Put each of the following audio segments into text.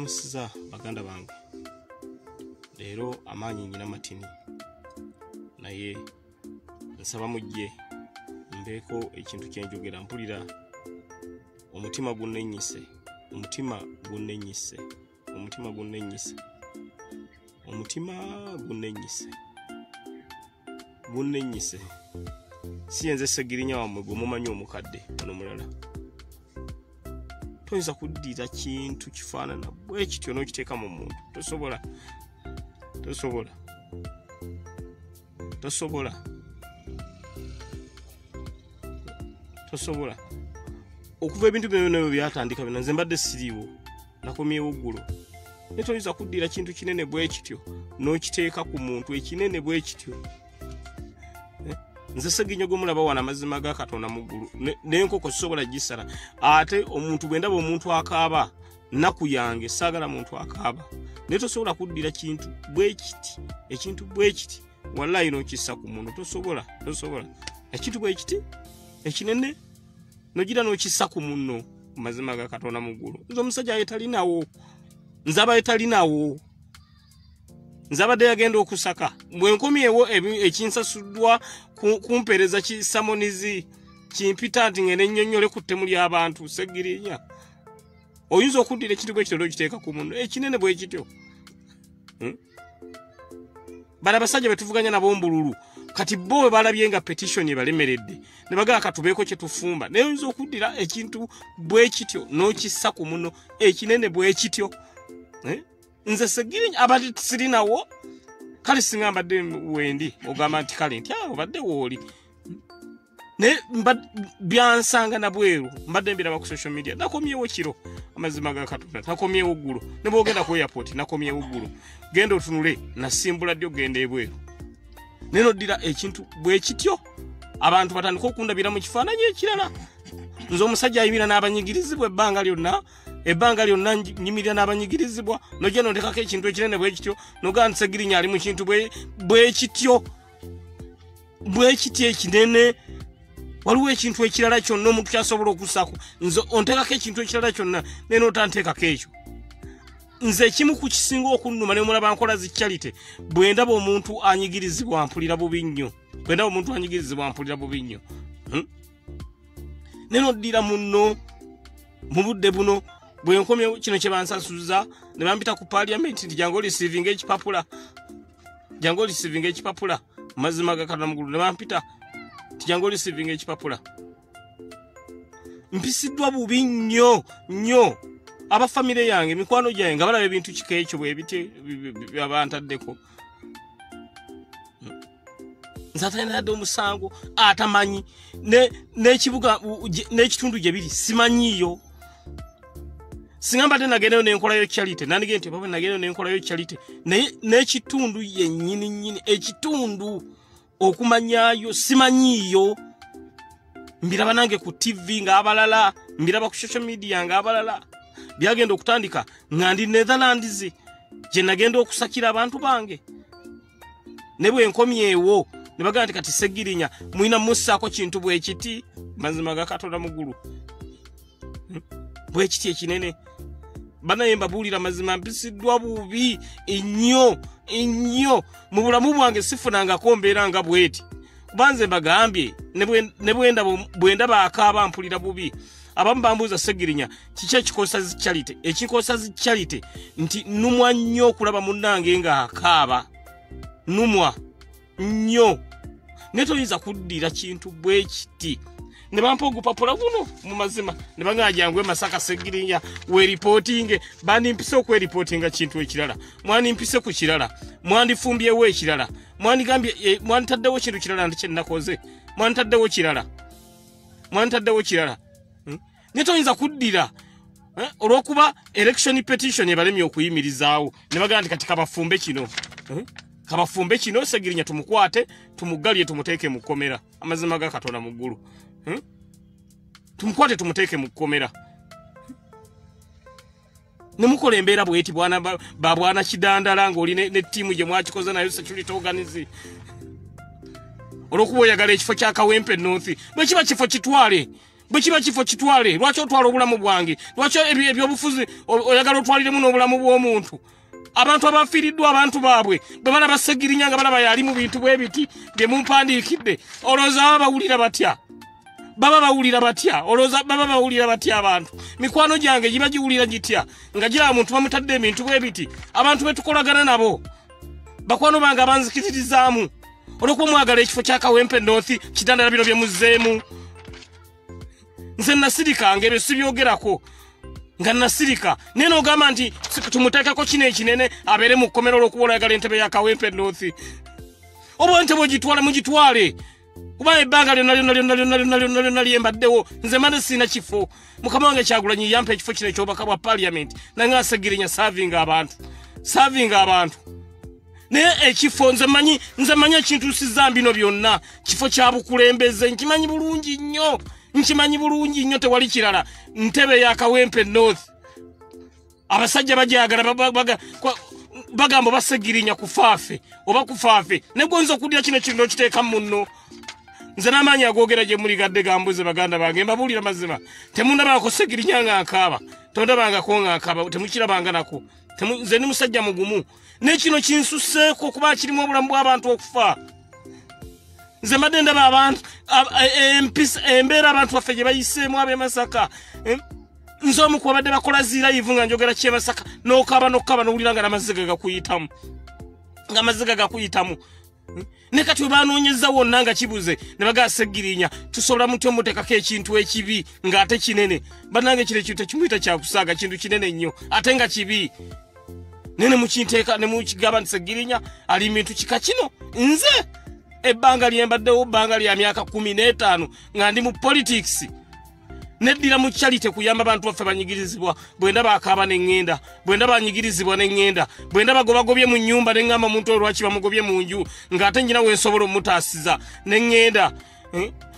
Mbalamusiza baganda bange. Leero amaanyi nyina matini, naye nsaba mujje mbeeko ekintu kyenjogera. Mpulira omutima gunnenyise, omutima gunnenyise, omutima gunnenyise, omutima gunnenyise, gunnenyise. Si yenze Ssegirinya wammwe gwe mumanyi omukadde ono mulala. Toyinza kuddira kintu kifaanana bwe kityo n'okiteeka mu muntu. Tosobola, tosobola, tosobola, tosobola. Okuva ebintu bino byonna byatandika bino, nze mbadde siriiwo, nakomyewo ggulo. Naye toyinza kuddira kintu kinene bwe kityo n'okiteeka ku muntu, ekinene bwe kityo. Nze Ssegirinya gwe mulaba wano, amazima ga Katonda mu ggulu, n'enkoko sisobola gisala. Ate omuntu bwe ndaba omuntu akaaba, nnaku yange, saagala muntu akaaba. Naye tosobola kuddira kintu bwe kiti, ekintu bwe kiti, wallahi n'okissa ku muntu. Tosobola, tosobola. Ekintu bwe kiti ekinene nogira n'okissa ku munno, mazima ga Katonda mu ggulu. Nze omusajja aye talinawo, nze abaye talinawo, nze abadde yagenda okusaka. Bwe nkomyewo ekinsasuddwa kumpeereza kisamonizi kimpita nti ngende nnyonnyole ku ttemu ly'abantu. Ssegirinya, oyinza okuddira ekintu bwe kityo n'okiteeka ku munno, ekinene bwe kityo. Bano abasajja betuvuganya nabo mbululu, kati bo bwe balabye nga petition ebalemeredde ne bagamba katubeeko kye tufumba. Naye oyinza okuddira ekintu bwe kityo n'okissa ku munno, ekinene bwe kityo. Nze Ssegirinya abadde sirinawo, kale singa mbadde wendi ogamba nti kale nti obadde wooli, naye byansanga na bweru, mbadde mbiraba ku social media. Nakomyewo kiro, amazima ga Katonda, nakomyewo ggulo. Ne bwogenda ku airport, nakomyewo ggulo. Genda otunule, nasimbula ddi ogenda ebweru. Naye noddira ekintu bwe kityo, abantu batandika okundabira mu kifaananyi ekirala. Nze omusajja ayimira n'abanyigirizibwa ebbanga lyonna, ebbanga lyonna nyimirira n'abanyigirizibwa, nojja nontekako ekintu ekinene bwe kityo, nogamba nti Ssegirinya ali mu kintu bwe kityo, bwe kityo ekinene. Waliwo ekintu ekirala kyonna omuntu kyasobola okussaako? Nze onteekako ekintu ekirala kyonna, naye n'otanteekako ekyo. Nze ekimu ku kisinga okunnuma, ne mulaba nkola zi charity, bwe ndaba omuntu anyigirizibwa mpulira bubi nnyo. Bwe ndaba omuntu anyigirizibwa mpulira bubi nnyo. Naye noddira munno mu budde buno, bwe nkomye kino kye bansasuza ne bampita ku parliament nti jangu olisiivinga ekipapula, jangu olisiivinga ekipapula. Mazima ga Katonda mugulu, ne bampita nti jangu olisiivinga ekipapula. Mpisiddwa bubi nnyo nnyo. Aba famire yange, mikwano gyange nga balaba ebintu kika ekyo bwe biti byabantaddeko. Nze atalina omusango, atamanyi n'ekibuga n'ekitundu gye biri simanyiiyo. Singa mbadde nagendayo nenkolayo charity, nandigende nti baba nagendayo nenkolayo charity, naye n'ekitundu yennyini nnyini, ekitundu okumanyayo simanyiiyo. Mbiraba nange ku TV ng'abalala, mbiraba ku social media ng'abalala. Byagenda okutandika nga ndi Netherlands gye nagenda okusakira abantu bange. Ne bwe nkomyewo ne bagamba nti kati Ssegirinya mulina mussaako kintu bwe kiti. Mazima ga Katonda mu ggulu, bwe kiti ekinene. Banaye mbabuulira mazima, mpisiddwa bubi ennyo ennyo mu bulamu bwange. Sifunangako mbeera nga bweti, kuba nze mbagambye ne bwe ndaba akaaba mpulira bubi. Abamu bambuuza, Ssegirinya, kiki ekikosa zi charity? Ekikosa zi charity nti nnumwa nnyo okulaba munnange ng'akaaba, nnumwa nnyo. Naye toyinza kuddira kintu bwe kiti. Ne bampa ogupapula guno mu mazima, ne bagamba jangu e Masaka Ssegirinya weeripootinge. Bandimpise okweripootinga kintu ekirala, mwandimpise ku kirala, mwandifumbyewo ekirala, mwandigambye, mwanditaddewo kintu kirala nti kyenakoze, mwanditaddewo kirala, mwanditaddewo kirala. Naye toyinza kuddira olw'okuba election petition ebalemye okuyimirizaawo, ne bagamba nti kati kabafumbe kino, kabafumbe kino, Ssegirinya tumukwate, tumugalye, tumuteeke mu kkomera. Amazima ga Katonda mu ggulu, Tumukwate tumuteeke mu kkomera. Ne mukola embeera bweti bwana ba bwana kidandala, ng'oli ne ttiimu gye mwakikoze nayo security organize, olw'okuba oyagala ekifo kya Kawempe North. Bwe kiba kifo kitwale. Bwe kiba kifo kitwale, lwaki otwala obulamu bwange? Lwaki ebyobufuzi oyagala otwaliremu n'obulamu bw'omuntu? Abantu abafiiriddwa abantu baabwe bwe balaba Ssegirinya nga balaba yali mu bintu bwe biti bye mumpandiikidde, olowooza baba bawulira batya? Baba bawulira batya? Olowooza baba bawulira batya abantu? Mikwano gyange giba giwulira gitya nga giraba muntu bamutadde ebintu bwe biti? Abantu be tukolagana nabo, bakwano bange abanzikiririzaamu, olw'okuba mwagala ekifo kya Kawempe North, kitandala bino bye muzzeemu. Nze nasirika nga ebyo sibyogerako, nga nasirika naye n'ogamba nti tumuteekeko kino ekinene abeere mu kkomera olw'okuba olayagala entebe ya Kawempe North. Oba entebe ogitwala mugitwale, kuba ebbanga lyonna lyonna lyonna lyonna lyonna lyonna lyonna lyembaddewo nze mbadde sirina kifo. Mukama wange Kyagulanyi yampa ekifo kino eky'obubaka bwa parliament, nange Ssegirinya savinga abantu, savinga abantu. Naye ekifo nze mmanyi ekintuusizza bino byonna kifo kya bukulembeze, nkimanyi bulungi nnyo, nkimanyi bulungi nnyo, tewali kirala. Ntebe ya Kawempe North abasajja bagyagala, bagamba oba Ssegirinya kufaafe oba kufaafe, naye gwe oyinza okuddira kino ekintu n'okiteeka munno. Nze n'amaanyi agoogera gye muli gadde gambuze, baganda bange, mbabuulira mazima. Temundabangako Ssegirinya nga nkaaba, tondabangako nga nkaaba, temukirabanga nako. Nze ndi musajja mugumu, naye kino kinsusseeko kuba kirimu obulamu bw'abantu okufa. Nze mbadde ndaba abantu embeera abantu baffe gye bayiseemu ab'e Masaka. Nze omu ku babadde bakola zi live nga njogera ky'e Masaka, n'okaaba n'okaaba n'owulira nga n'amaziga gakuyitamu, nga amaziga gakuyitamu. Ne kati we banoonyezza wonna nga kibuze, ne bagamba Ssegirinya tusobola mutyo muteekako ekintu ekibi ng'ate kinene. Bannange kino ekintu tekimuyita kyakusaaga, kintu kinene nnyo ate nga kibi. Naye ne mukinteeka ne mukigamba nti Ssegirinya ali bintu kika kino. Nze ebbanga lye mbaddewo bbanga lya myaka 15 nga ndi mu politics, neddira mu charity kuyamba abantu baffe banyigirizibwa. Bwe ndaba akaaba ne ŋŋenda, bwe ndaba anyigirizibwa ne ŋŋenda, bwe ndaba gobagobye mu nnyumba ne ŋŋamba omuntu oyo lwaki bamugobye mu nju ng'ate nnyina we nsobola omutaasiza ne ŋŋenda.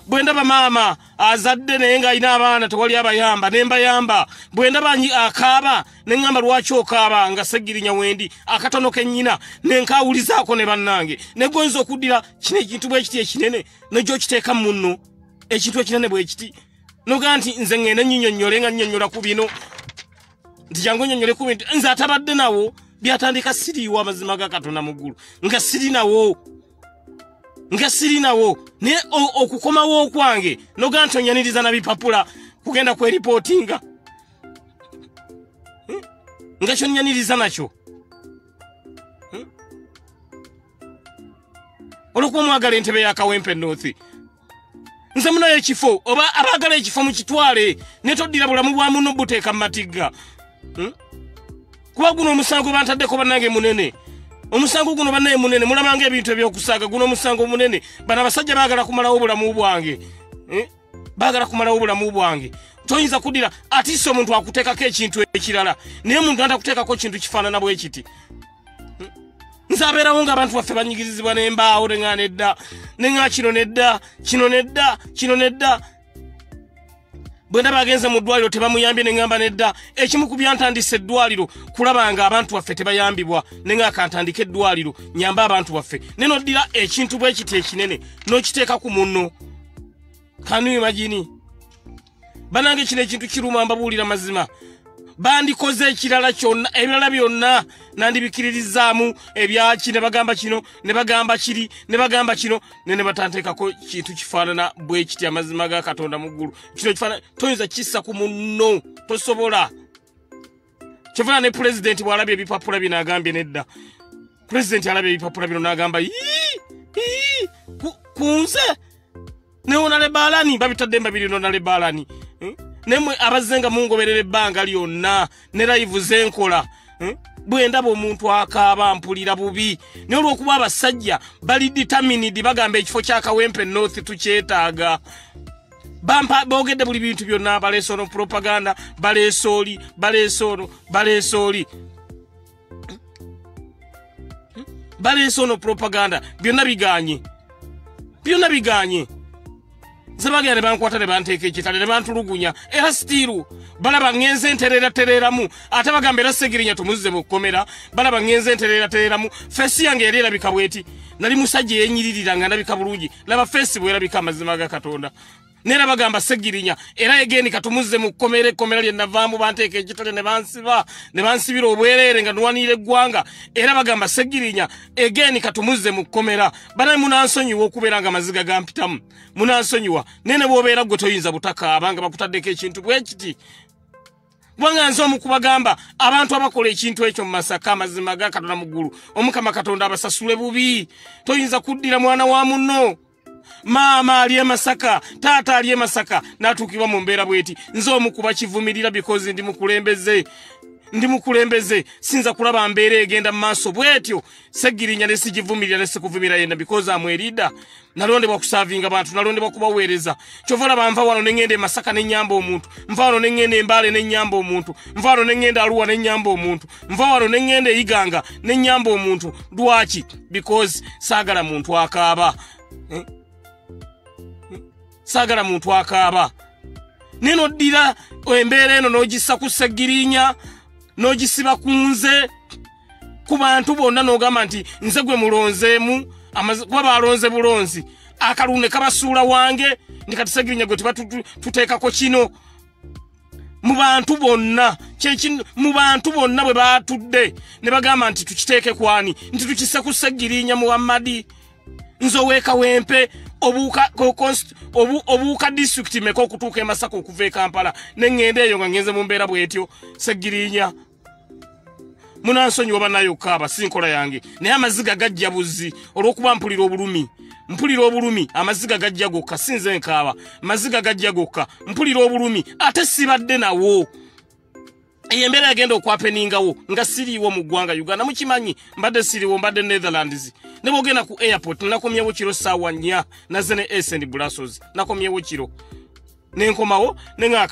Bwe ndaba maama azadde naye ng'alina abaana tewali abayamba ne mbayamba. Bwe ndaba akaaba ne ŋŋamba lwaki okaaba nga Ssegirinya wendi akatono ke nnyina ne nkaawulizaako ne bannange. Ne gwe oyinza okuddira kino ekintu bwe kiti ekinene ne gy'okiteeka munno, ekintu ekinene bwe kiti, n'ogamba nti nze ŋŋende nnyinyonnyole nga nnyonnyola ku bino, nti jangu nnyonnyole ku bintu nze atabadde nawo byatandika siriiwo. Amazima ga Katonda mu ggulu nga siri nawo, nga siri nawo, naye okukomawo okwange n'ogamba nti onyaniriza na bipapula kugenda kweripootinga nga kyonnyaniriza nakyo. Olw'okuba mwagala entebe ya Kawempe North, nze munayo ekifo oba abaagala ekifo mukitwale, ne toddira bulamu bwa munno buteeka mu matigga. Kuba guno omusango bantaddeko bannange munene, omusango guno bannaye munene, mulabanga ebintu ebyokusaaga. Guno omusango munene, bano abasajja baagala kumalawo obulamu bwange, baagala kumalawo obulamu bwange. Toyinza kuddira atiisa omuntu akuteekako ekintu ekirala, naye omuntu atakuteekako kintu kifaanana bwe kiti. Nze abeerawo ng'abantu baffe banyigirizibwa n'embaawo, neŋŋa nedda, neŋŋa kino nedda, kino nedda, kino nedda. Bwe ndaba agenze mu ddwaliro tebamuyambye, ne ŋŋamba nedda. Ekimu ku byantandisa eddwaliro kulaba nga abantu baffe tebayambibwa, ne ŋŋa kantandike eddwaliro nyambe abantu baffe. Ne noddira ekintu bwe kiti ekinene n'okiteeka ku munno. Can you imagine? Bannange kino ekintu kiruma, mbabuulira mazima. Bandikoze ekirala kyonna, ebirala byonna nandibikiririzaamu ebyaki, ne bagamba kino, ne bagamba kiri, ne bagamba kino, ne batanteekako kintu kifaanana bwe kiti. Amazima ga Katonda mu ggulu, kino kifaanana toyinza kissa ku munno, tosobola. Kyefaanana ne pulezidenti bw'alabye ebipapula bino agambye nedda. Pulezidenti alabye ebipapula bino n'agamba yii yii ku nze ne Honorable Alani babitadde mbabiri Honorable Alani. Nemwe abazze nga mungoberera ebbanga lyonna ne live zenkola, Bwe ndaba omuntu akaaba mpulira bubi, naye olw'okuba abasajja bali determined, bagamba ekifo kya Kawempe North tukyetaaga. Bampa boogedde buli bintu byonna, baleese ono propaganda, baleese oli, baleese ono, baleese oli, baleese ono propaganda, byonna biganye, byonna biganye. Nze bagenda ne bankwata ne banteeka ekitale ne bantulugunya, era still balaba ŋŋenze ntereeratereeramu, ate bagamba era Ssegirinya tumuzze mu kkomera. Balaba ŋŋenze ntereeratereeramu, face yange yali erabika bweti, nali musajja eyenyiririra nga ndabika bulungi. Laba face bwerabika, amazima ga Katonda. Nera bagamba Segirinya era egeni katumuze mu kkomera, ekkomera lye navaamu banteeka ekitole ne bansiba ne bansibira obwereere nga nwanira eggwanga. Era bagamba Segirinya egeni katumuze mu kkomera. Banaye munansonyiwa okubeera nga amaziga gampitamu, munansonyiwa. Naye ne bw'obeera gwe toyinza butakaaba nga bakutaddeko ekintu bwe kiti. Kubanga nze omu kubagamba abantu abakola ekintu ekyo mu Masaka, amazima ga Katonda mu ggulu, Omukama Katonda abasasule bubi. Toyinza kuddira mwana wa munno, maama ali e Masaka, taata ali e Masaka, n'atuukibwa mu mbeera bweti. Nze omu kuba kivumirira because ndi mukulembeze, ndi mukulembeze, sinza kulaba mbeera egenda mu maaso bwetyo. Segirinya ne sigivumirira ne sikuvumira yenna because am a leader. Nalondebwa kuservinga bantu, nalondebwa kubaweereza. Kyova olaba nva wano ne ŋŋenda e Masaka ne nnyamba omuntu, nva wano ne ŋŋenda e Mbale ne nnyamba omuntu, nva wano ne ŋŋenda Arua ne nnyamba omuntu, nva wano ne ŋŋenda e Iganga ne nnyamba omuntu. Lwaki? Because saagala muntu akaaba. Saagala muntu akaaba. Naye n'oddira embeera eno n'ogissa ku Segirinya, n'ogisiba ku nze, ku bantu bonna, n'ogamba nti nze gwe mulonzeemu, kuba balonze bulonzi, akalulu ne kabasuula wange, ndi kati Segirinya gwe tuba tuteekako kino mu bantu bonna. Mu bantu bonna bwe baatudde ne bagamba nti tukiteeke kwani, nti tukisse ku Segirinya Muhammadi. Nze ow'e Kawempe, obuuka disitulikiti meka okutuuka e Masaka okuva e Kampala, ne ŋŋenda eyo nga ngenze mu mbeera bw'etyo. Segirinya munansonyiwa bannaye okukaaba, si nkola yange, naye amaziga gajja buzzi olw'okuba mpulira obulumi, mpulira obulumi. Amaziga gajja gokka, si nze nkaaba, maziga gajja gokka, mpulira obulumi ate sibadde nawo. Eyo embeera yagenda okwahappeningawo nga siriiwo mu ggwanga Uganda. Mukimanyi mbadde siriiwo, mbadde Netherlands. Ne bwogenda ku airport, nakomyewo kiro ssaawa 4, nazze ne Essen Brussels, nakomyewo kiro nenkomawo nenga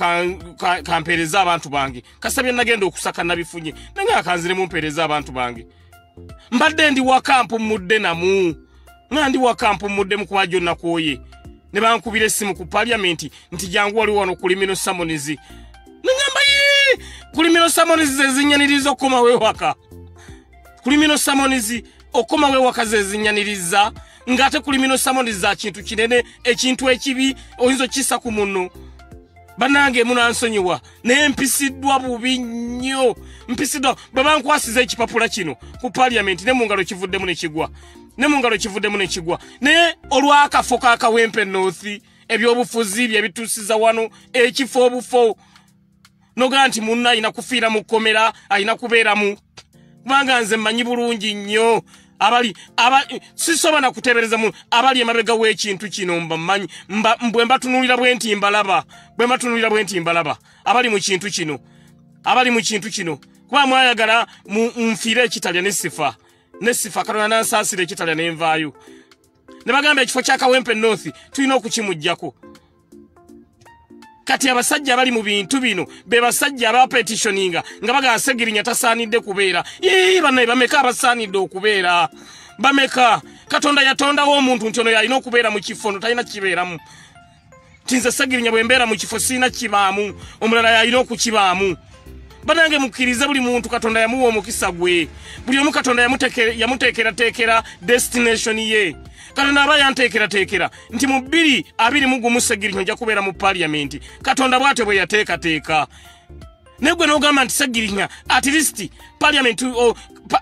kampeereza abantu bange. Kasabye nagenda okusaka nabifunye, nenga kanziremu mpeereza abantu bange. Mbadde ndi waka mpummudde namu, nga ndi waka mpummudde kuba gyo nakooye, ne bankubira essimu ku paliamenti nti jangu waliwo wano criminal summons. Neŋamba ye criminal summons zezinyaniriza okukomawo ewaka? Criminal summons okukomawo ewaka zezinyaniriza, ng'ate criminal summons za kintu kinene, ekintu ekibi oyinza okukissa ku munno. Bannange munansonyiwa, naye mpisiddwa bubi nnyo, mpisiddwa. Bwe bankwasiza ekipapula kino ku paliamenti, ne mu ngalo kivuddemu ne kigwa, ne mu ngalo kivuddemu ne kigwa. Naye olw'akafo ka Kawempe North, ebyobufuzi bye bituusiza wano ekifo obufo, nogaa nti munno alina kufiira mu kkomera, alina kubeeramu. Kubanga nze mmanyi bulungi nnyo abali aba, sisobola na kuteebereza mu abali emabega w'ekintu kino. Mba mmanyi, bwe mbatunuulira bwe nti mbalaba, bwe mbatunuulira bwe nti mbalaba abali mu kintu kino, abali mu kintu kino. Kuba mwayagala nfiire ekitalya ne sifa, ne sifa. Katonda nansaasira ekitalya ne nvaayo. Ne bagamba ekifo kya Kawempe North tulina okukimuggyako. Kati abasajja abali mu bintu bino be basajja abapetitioninga nga bagamba Segirinya tasaanidde kubeera. Ii, bannaye, bameka abasaanidde okubeera? Bameka? Katonda yatondawo omuntu nti ono yalina okubeera mu kifo, ono talina kibeeramu. Nti nze Segirinya bwe mbeera mu kifo sirina kibaamu, omulala yalina okukibaamu. Banange mukkirize, buli muntu Katonda yamuwa omukisa gwe, buli omu Katonda yamuteekerateekera destination ye. Katonda aba yanteekerateekera nti mu 2021 Segirinya ojja kubeera mu paliamenti. Katonda bw'atyo bwe yateekateeka. Naye gwe n'ogamba nti Segirinya at least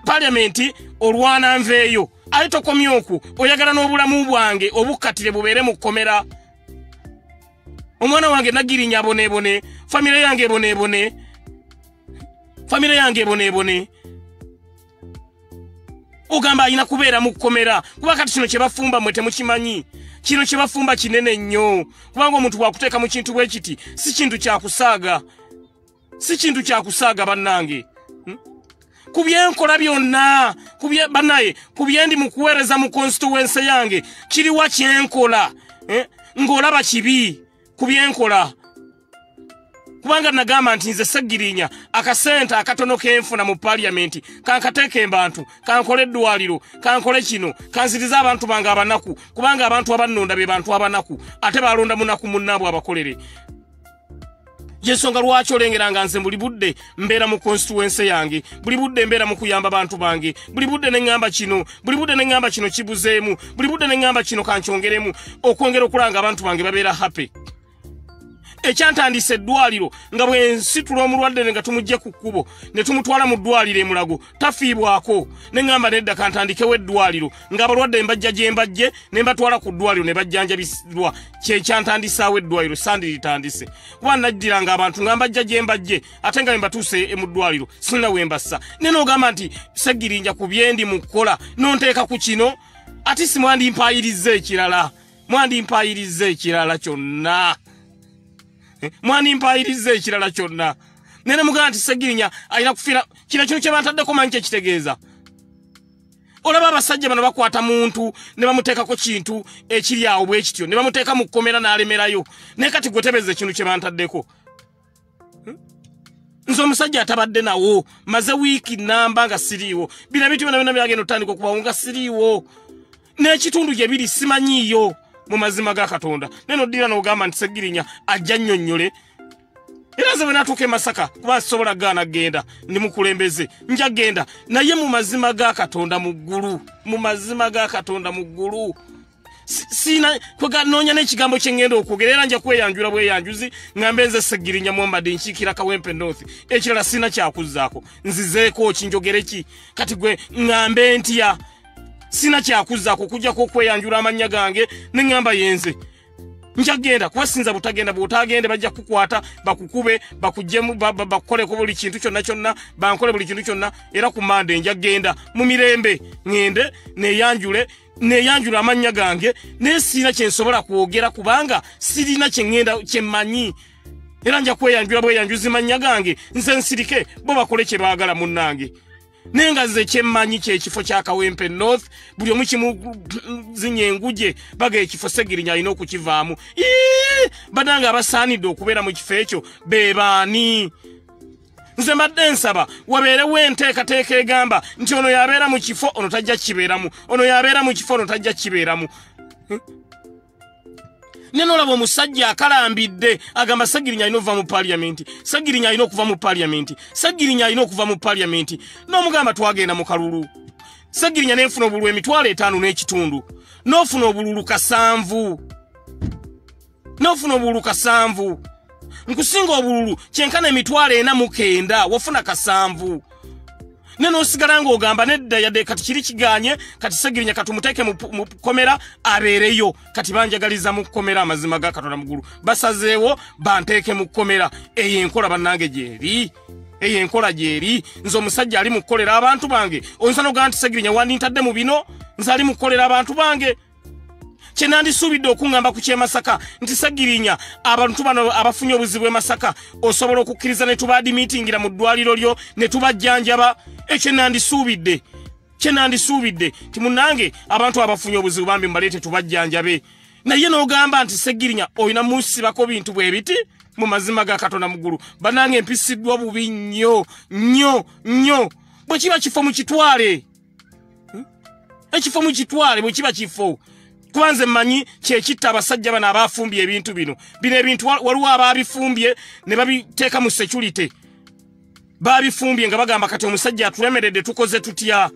paliamenti olwana nveeyo, ate tokomye okwo, oyagala n'obulamu bwange obukkatire bubeere mu kkomera, omwana wange Nagirinya aboneebone, famire yange eboneebone, famire yange eboneebone. Ogamba alina kubeera mu kkomera. Kuba kati kino kye bafumba mwe temukimanyi, kino kye bafumba kinene nnyo. Kubanga omuntu bw'akuteeka mu kintu bwe kiti, si kintu kyakusaaga, si kintu kyakusaaga bannange. Ku byenkola byonna, bannaye, ku byendi mu kuweereza mu constituency yange, kiriwa kyenkola ng'olaba kibi ku byenkola? Kubanga nagamba nti nze Segirinya akasente akatono kenfuna mu paliamenti kankateeka embantu, kankole eddwaliro, kankole kino, kanzirize abantu bange abanaku, kubanga abantu abannonda be bantu abanaku, ate balonda munaku munnaabwe abakolere. Yensonga lwaki olengera nga nze buli budde mbeera mu constituency yange, buli budde mbeera mu kuyamba bantu bange, buli budde neŋŋamba kino, buli budde neŋŋamba kino kibuzeemu, buli budde neŋŋamba kino kankyongeremu, okwongera okulanga abantu bange babeera happy. Ekyantandisa eddwaliro nga bwe nsitula omulwadde nga tumugje ku kkubo ne tumutwala mu ddwaliro emulago tafiibwako, ne ŋŋamba nedda kantandikewo eddwaliro ng'abalwadde mbajja gye mbajje ne mbatwala ku ddwaliro ne bajjanjabirwa. Kyekyantandisaawo eddwaliro, sandiritandise kuba najjiranga abantu nga mbajja gye mbajje ate nga mbatuuse mu ddwaliro sirina we mbassa. Ne n'ogamba nti Ssegirinya ku byendi mu kukola n'onteeka ku kino, ate si mwandimpayirizza ekirala, mwandimpayirizza ekirala kyonna, mwandimpayirizza ekirala kyonna. Nene mugamba nti Ssegirinya alina kufiira kino kino kye bantaddeko, manyi kyekitegeeza. Olaba abasajja bano bakwata muntu ne bamuteekako kintu ekiri awo bwe kityo ne bamuteeka mu kkomera n'alemerayo, naye kati gwe tebeza ekintu kye bantaddeko. Nze omusajja atabadde nawo maze wiiki namba nga siriiwo, bino ebintu byonna byonna byagenda otandika okubawo nga siriiwo, n'ekitundu gye biri simanyiiyo mu mazima ga Katonda. Naye noddira n'ogamba nti Ssegirinya ajja nnyonnyole. Era nze bwe natuuka e Masaka kuba nsobola gaana genda, ndi mukulembeze nja genda, naye mu mazima ga Katonda mu ggulu, mu mazima ga Katonda mu ggulu sina kwega noonya n'ekigambo kye ŋŋenda okwogera, era nja kweyanjula bweyanjuzi ŋŋambe nze Ssegirinya Muhammad nkiikira Kawempe North, ekirala sina kyakuzzaako, nzizeeko ki njogere ki kati gwe ŋŋambe ntya? Sina kyakuzzaako okujjako okweyanjula amannya gange ne ŋŋamba yenze nja genda, kuba sinza butagenda. Bw'otagende bajja kukukwata bakukube bakuggyemu bakukoleko buli kintu kyonna kyonna, bankole buli kintu kyonna. Era ku Mande nja genda mu mirembe, ŋŋende neeyanjule, neeyanjula amannya gange, naye sirina kye nsobola kwogera kubanga sirina kye ŋŋenda kye mmanyi. Era nja kweyanjula bweyanjuzi mannya gange, nze nsirike bo bakole kye baagala munnange. Naye nga nze kyemmanyi kyekifo kya Kawempe North, buli omu kimuzinya enguje baga ekifo Ssegirinya alina okukivaamu. Bannange abasaanidde okubeera mu kifo ekyo be baani? Nze mbadde nsaba wabeerewo enteekateeka egamba nti ono yabeera mu kifo, ono tajja kibeeramu, ono yabeera mu kifo, ono tajja kibeeramu. Nene olaba omusajja akalambidde agamba Ssegirinya alina okuva mu paliyamenti, Ssegirinya alina okuva mu paliyamenti, Ssegirinya alina okuva mu paliyamenti. N'omugamba twagenda mu kalulu Ssegirinya nenfuna obululu 55,000, n'ofuna obululu 7, n'ofuna obululu 7, nkusinga obululu kyenkana 409,000, wafuna 7, ne n'osigala ng'ogamba nedda yadde kati kiri kiganye, kati Ssegirinya katumuteeke mu kkomera abeereyo. Kati banjagaliza mu kkomera, amazima ga Katonda muggulu basazeewo banteeke mu kkomera. Eyo enkola bannange gyeri, eyo enkola gyeri. Nze omusajja ali mu kukolera abantu bange, oyinza n'ogamba nti Ssegirinya wandintadde mu bino, nze ali mu kukolera abantu bange. Kye nandisuubidde okuŋŋamba ku ky'e Masaka nti Ssegirinya abantu bano abafunye obuzibu e Masaka osobola okukkiriza ne tubaadimitingira mu ddwaliro lyo ne tubajjanjaba. Ekyo nandisuubidde, kye nandisuubidde nti munnange abantu abafunye obuzibu bambi mubaleete tubajjanjabe. Naye n'ogamba nti Ssegirinya olina musibako bintu bwe biti, mu mazima ga Katonda mu ggulu bannange mpisiddwa bubi nnyo nnyo nnyo. Bwe kiba kifo mukitwale, ekifo mukitwale bwe kiba kifo, kuba nze mmanyi kyekitta abasajja bano abafumbye ebintu bino. Bino ebintu waliwo ababifumbye ne babiteeka mu security, babifumbye nga bagamba kati omusajja atulemeredde, tukoze tutya?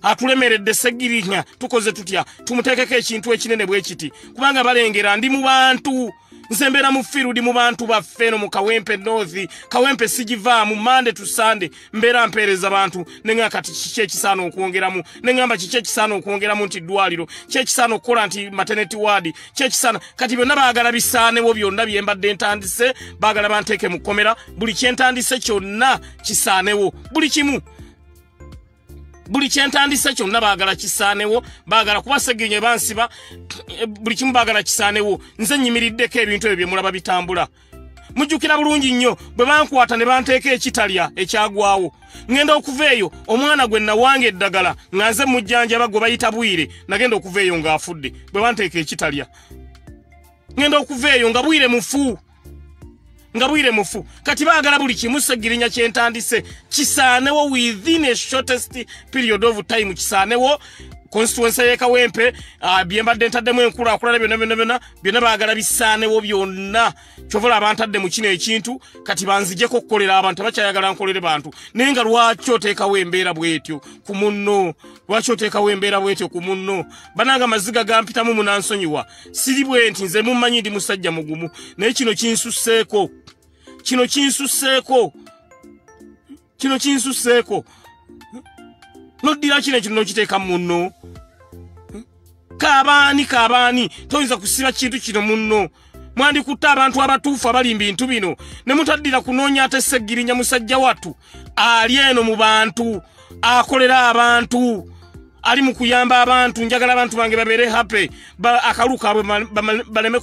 Atulemeredde Ssegirinya, tukoze tutya? Tumuteekeko ekintu ekinene bwe kiti, kubanga balengera ndi mu bantu. Nze mbeera mu field mu bantu baffe eno mu Kawempe North, Kawempe sigivaamu, Mande to Sande mbeera mpeereza bantu. Neŋŋamba kati kiki ekisaana okwongeramu? Neŋŋamba kiki ekisaana okwongeramu? Nti ddwaliro kyekisaana okukola, nti maternity ward kyekisaana. Kati byonna baagala bisaanewo, byonna bye mbadde ntandise baagala banteeke mu kkomera. Buli kyentandise kyonna kisaanewo, buli kimu, buli kyentandise kyonna baagala kisaanewo. Baagala kuba Ssegirinya bansiba, buli kimu baagala kisaanewo. Nze nyimiriddeko ebintu ebyo byemulaba bitambula. Mujjukira bulungi nnyo bwe bankwata ne banteeka ekitalya ekyagwawo. Ŋŋenda okuva eyo omwana gwe nawanga eddagala nga nze mujjanjaba gwe bayita Bwire, nagenda okuva eyo ng'afudde. Bwe banteeka ekitalya, ŋŋenda okuva eyo nga Bwire mufu, nga Bwire mufu. Kati baagala buli kimu Ssegirinya kyentandise kisaanewo within a shortest period of time, kisaanewo. Constituency y'e Kawempe bye mbadde ntaddemu enkulaakulana byonna byonna byonna byonna baagala bisaanewo byonna. Kyova olaba ntadde mu kino ekintu kati banzijeko okukolera abantu, tebakyayagala nkolere bantu. Naye nga lwaki oteekawo embeera bw'etyo ku munno? Lwaki oteekawo embeera bw'etyo ku munno? Banange amaziga gampitamu, munansonyiwa. Siri bwe nti nze mummanyi ndi musajja mugumu, naye kino kinsusseeko, kino kinsusseeko, kino kinsusseeko. Noddira kino ekintu n'okiteeka munno. Kabaani kabaani, toyinza kusiba kintu kino munno. Mwandikutte abantu abatuufu abali mu bintu bino ne mutaddira kunoonya ate Ssegirinya musajja wattu ali eno mu bantu, akolera abantu, ali mu kuyamba abantu. Njagala abantu bange babeere happy, akalu kaabwe baleme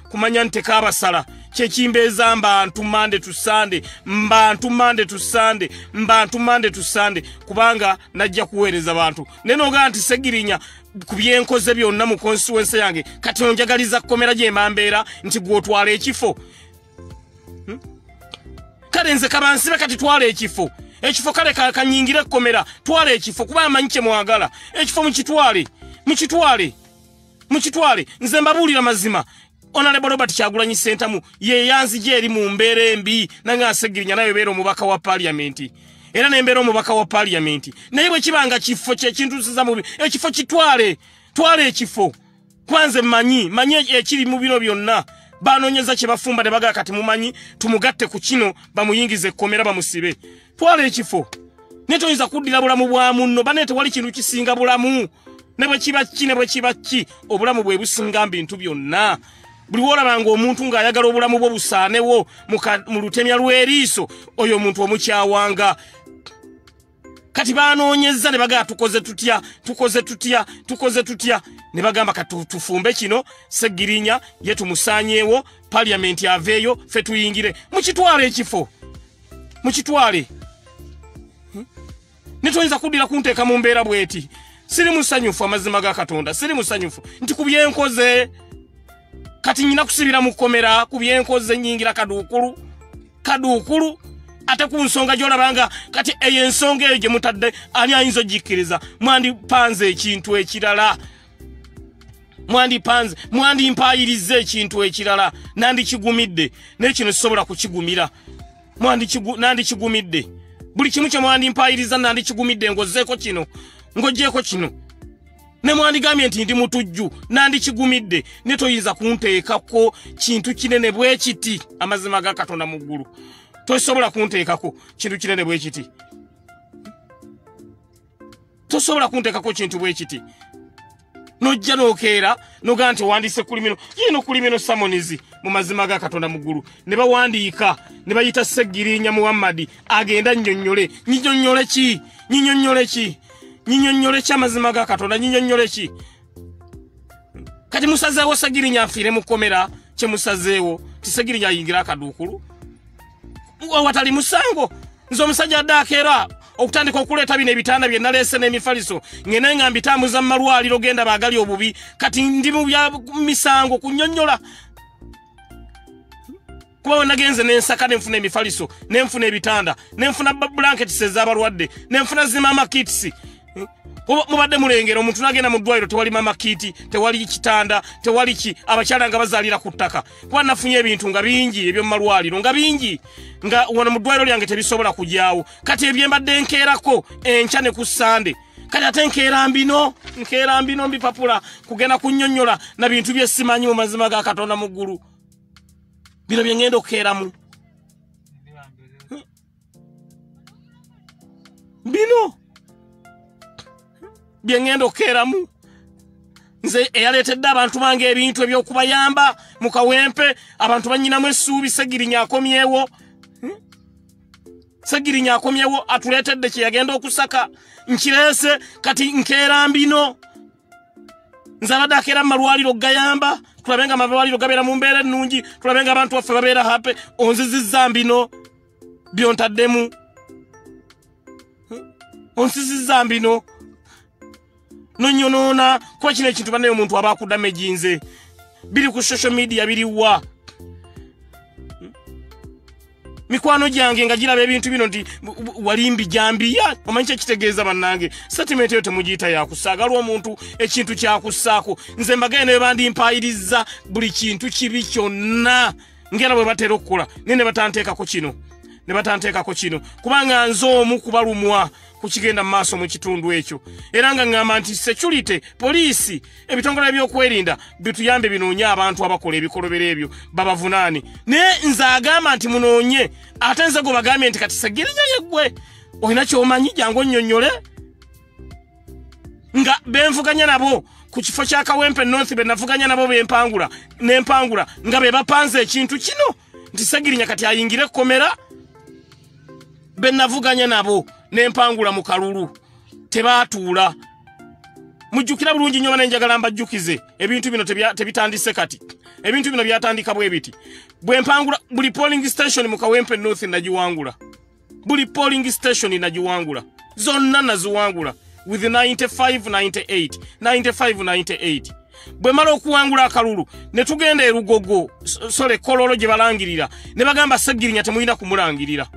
kumanya nti tekaabasala. Kyekimbeeza mbantu Monday to Sunday, mbantu Monday to Sunday, mbantu Monday to Sunday, kubanga najja kuweereza bantu. Naye n'ogamba nti Ssegirinya ku byenkoze byonna mu constituency yange kati onjagaliza kkomera gye mba mbeera nti gw'otwala ekifo. Kale nze kabansibe kati twala ekifo, ekifo kale kanyingire ekkomera, twala ekifo kuba amanyi kye mwagala. Ekifo mukitwale, mukitwale, mukitwale. Nze mbabuulira mazima, Honorable Robert Kyagulanyi Ssentamu ye yanzija eri mu mbeera embi, nange Ssegirinya naye beera omubaka wa parliament, era nembeera omubaka wa parliament. Naye bwe kiba nga kifo kyekintusiza mubi, ekifo kitwale, twala ekifo. Kwanze mmanyi, manyi ekiri mu bino byonna. Banoonyeza kye bafumba ne bagamba kati mumanyi tumugatte ku kino bamuyingize ekkomera bamusibe. Twala ekifo. Naye toyinza kuddira bulamu bwa munno. Bane tewali kintu kisinga bulamu, ne bwe kiba ki, ne bwe kiba ki, obulamu bwe businga mu bintu byonna. Buli woolabanga omuntu ng'ayagala obulamu bwo busaanewo mu lutemya lw'eriiso, oyo omuntu omukyawanga. Kati banoonyezza ne bagamba tukoze tutya, tukoze tutya, tukoze tutya, ne bagamba kati tufumbe kino, Ssegirinya ye tumusaanyeewo, parliament aveeyo, ffe tuyingire. Mukitwale ekifo, mukitwale. Ne toyinza kuddira kunteeka mu mbeera bw'eti. Siri musanyufu, amazima ga Katonda, siri musanyufu nti ku byenkoze kati nyina kusibira mu kkomera. Ku byenkoze nyingira kaduukulu, kaduukulu, ate ku nsonga gy'olabanga kati eyo ensonga eyo gye mutadde ani ayinza ogikkiriza? Mwandipanze ekintu ekirala, mwandipanze, mwandimpaayiriza ekintu ekirala, nandikigumidde. Naye kino sisobola kukigumira. Nandikigumidde buli kimu kye mwandimpaayiriza, nandikigumidde ng'ozzeeko kino, ng'oggyeko kino. Ne mwandigambye nti ndi mutujju, nandikigumidde. Ne toyinza kunteekako kintu kinene bwe kiti. Amazima ga Katonda mu ggulu, tosobola kunteekako kintu kinene bwe kiti, tosobola kunteekako kintu bwe kiti. Nojja n'okeera nogaa nti owandiise criminal, yiino criminal summons. Mu mazima ga Katonda mu ggulu, ne bawandiika ne bayita Ssegirinya Muhammadi agenda nnyonnyole. Nyinyonnyole ki? Nyinyonnyole ki? Nyinyonnyole ki? Amazima ga Katonda, nyinyonnyole ki? Kati musazeewo Ssegirinya nfiire mu kkomera. Kye musazeewo ti Ssegirinya ayingira akaduukulu awatali musango. Nze omusajja adde akeera okutandika okuleeta bino ebitanda bye naleese n'emifaliso, ngende nga mbitambuza mu malwaliro genda baagali obubi. Kati ndi mu bya misango kunnyonnyola, kuba we nagenze n'ensaka nenfuna emifaliso, nenfuna ebitanda, nenfuna blankets ez'abalwadde, nenfuna zi mama kits. Mubadde mulengera omuntu nagenda mu ddwaliro tewali mama kit, tewali kitanda, tewali ki, abakyala nga bazaalira ku ttaka. Kuba nafunye ebintu nga bingi eby'omu malwaliro nga bingi, nga wano mu ddwaliro lyange tebisobola kujyawo. Kati ebyo mbadde nkeerako enkya ne ku Sande, kati ate nkeera mbino, nkeera mbino mbipapula kugenda kunnyonnyola na bintu bye simanyi. Mu mazima ga Katonda mu ggulu, bino bye ŋŋenda okukeeramu, bino bye ŋŋenda okukeeramu. Nze eyaleetedde abantu bange ebintu ebyokubayamba mu Kawempe, abantu banyinamu essuubi. Segirinya akomyewo, Segirinya akomyewo, atuleetedde kye yagenda okusaka, nkireese. Kati nkeera mbino. Nze abadde akeera mu malwaliro gayamba, tulabe nga amalwaliro gabeera mu mbeera ennungi, tulabe nga abantu baffe babeera happy. Onzizizza mbino byontaddemu, onsizizza mbino nonyonoona. Kuba kino ekintu bannaye omuntu aba akudamaginze, biri ku social media, biriwa? Mikwano gyange nga giraba ebintu bino nti walimbi jambiya. Omanyi kyekitegeeza bannange? Statement eyo temugiyita yakusaagalwa omuntu ekintu kyakussaako. Nze mbagaye ne bandimpayiriza buli kintu kibi kyonna ngera bwe batera okukola, naye ne batanteekako kino, ne batanteekako kino, kubanga nze omu kubalumwa ku kigenda mu maaso mu kitundu ekyo. Era nga ŋŋamba nti security, poliisi, ebitongole ebyokwerinda bituyambe binoonye abantu abakola ebikolobero ebyo babavunaane. Naye nze agamba nti munoonye, ate nze gwe bagambye nti kati Ssegirinya yeggwe olina ky'omanyi, jangu onnyonnyole. Nga benvuganya nabo ku kifo kya Kawempe North, be navuganya nabo bempangula nempangula, nga be bapanze ekintu kino nti Ssegirinya kati ayingire ekkomera. Be navuganya nabo nempangula mu kalulu tebaatuula. Mujjukira bulungi nnyo, bane njagala mbajjukize ebintu bino tebitandise kati. Ebintu bino byatandika bwe biti: bwe mpangula buli polling station mu Kawempe North nagiwangula, buli polling station nagiwangula, zonna naziwangula with 95 98 95 98. Bwe mala okuwangula akalulu ne tugenda e Lugogo, sole Kololo gye balangirira, ne bagamba Ssegirinya temulina kumulangirira,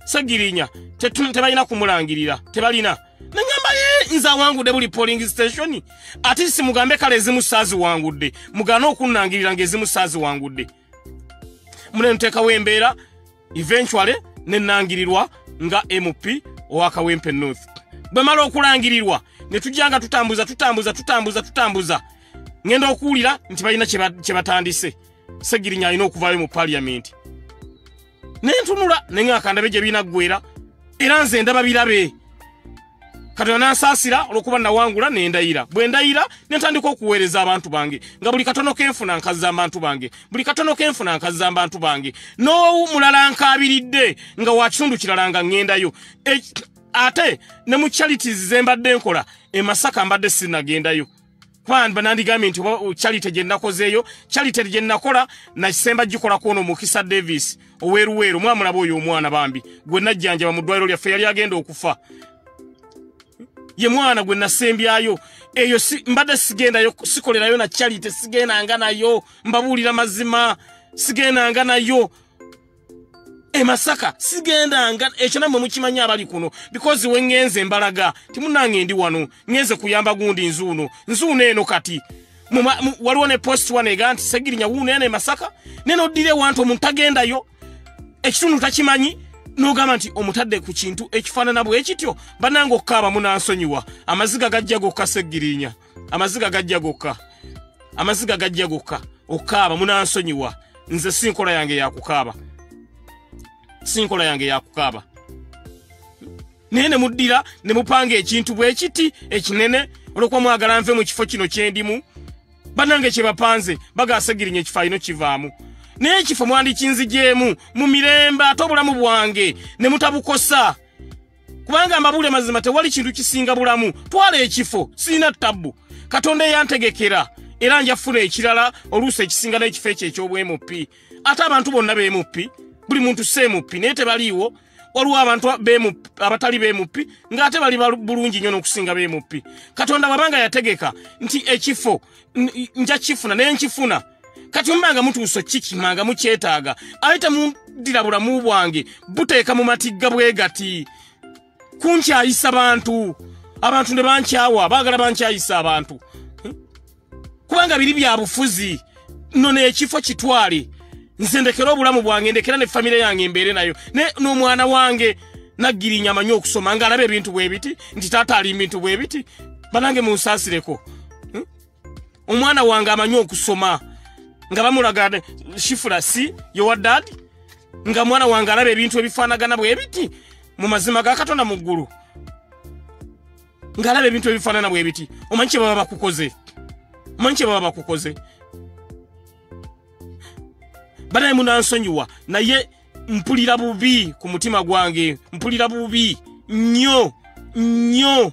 Ssegirinya tebalina kumulangirira, tebalina. Nengamba ye nze awangudde buli polling station, ate si mugambe kale ezimu saaziwangudde, mugaane okunnangirira ng'ezimu saaziwangudde. Mune nteekawo embeera, eventually nenangirirwa nga MP owa Kawempe North. Bwe mala okulangirirwa ne tujja nga tutambuza tutambuza tutambuza tutambuza, ngenda okuwulira nti balina kye batandise, Ssegirinya alina okuvaayo mu parliament. Nentunula nenga ndabe gye binaggwera, era nze ndaba birabe. Katonda nansaasira olw'okuba nawangula nendayira. Bwe ndayira ne ntandika okuweereza abantu bange, nga buli katono kenfuna nkazza abantu bange, buli katono kenfuna nkazza abantu bange. N'omulala nkaabiridde nga wa kitundu kirala nga ŋŋendayo. Ate ne mu charities ze mbadde nkola e Masaka mbadde sinnagendayo, kuba nandigambye nti oba charity gye nakozeeyo, charity gye nakola nakisemba gikolako ono Mukisa Davis oweeruweeru, mwamulaba oyo omwana bambi gwe najjanjaba mu ddwaliro lyaffe, yali agenda okufa, ye mwana gwe nasembyayo. Eyo mbadde sigendayo, sikolerayo na charity, sigendanga nayo, mbabuulira mazima, sigendanga nayo e Masaka, sigendanga. Ekyo nammwe mukimanyi abali kuno, because we ŋŋenze mbalaga timunnange ndi wano ŋŋenze kuyamba gundi nzuuno nzuuno eno. Kati waliwo ne post wano ega nti Ssegirinya wuuno eno e Masaka, ne noddira ewantu omuntu tagendayo, ekitundu takimanyi, n'ogamba nti omutadde ku kintu ekifaanana bwe kityo. Bannange okukaaba munansonyiwa, amaziga gajja gokka. Ssegirinya amaziga gajja gokka, amaziga gajja gokka. Okukaaba munansonyiwa, nze si nkola yange yakukaaba, si nkola yange yakukaaba. Naye ne muddira ne mupanga ekintu bwe kiti ekinene olwokuba mwagala nve mu kifo kino kyendimu. Bannange kye bapanze baga Ssegirinya ekifo alina kivaamu, naye ekifo mwandikinzigyemu mu mirembe, ate obulamu bwange ne mutabukosa, kubanga mbabuule mazima tewali kintu kisinga bulamu. Twala ekifo, sirina tabbu, Katonda eyantegekera, era nja funa ekirala oluusi ekisinga n'ekifo ekyo eky'obwa MP. Ate abantu bonna ba MP, buli muntu si MP, naye tebaliiwo. Waliwo abantu abatali ba MP ng'ate bali bulungi nnyo n'okusinga ba MP. Katonda bw'abanga yategeka nti ekifo nja kifuna, naye nkifuna. Kati mubanga mutuuse kikima nga mukyetaaga, aye temuddira bulamu bwange buteeka mu matigga bwe gati kunkyayisa bantu, abantu ne bankyawa, baagala bankyayisa abantu, kubanga biri bya bufuzi. Nno n'ekifo kitwale, nze ndekera obulamu bwange, ndekera ne famire yange embeere nayo n'omwana wange Naggirinya amanyi okusoma ng'alaba ebintu bwe biti nti taata ali bintu bwe biti. Banange munsaasireko. Omwana wange amanyi okusoma nga bamulaga shifula si yowa dad, nga mwana wange alaba ebintu ebifaanagana bwe biti mu mazima ga Katonda mu ggulu, ng'alaba ebintu ebifaanana bwe biti. Omanyi kye baba bakukoze? Omanyi kye baba bakukoze? Banaye munansonyiwa, naye mpulira bubi ku mutima gwange, mpulira bubi nnyo nnyo,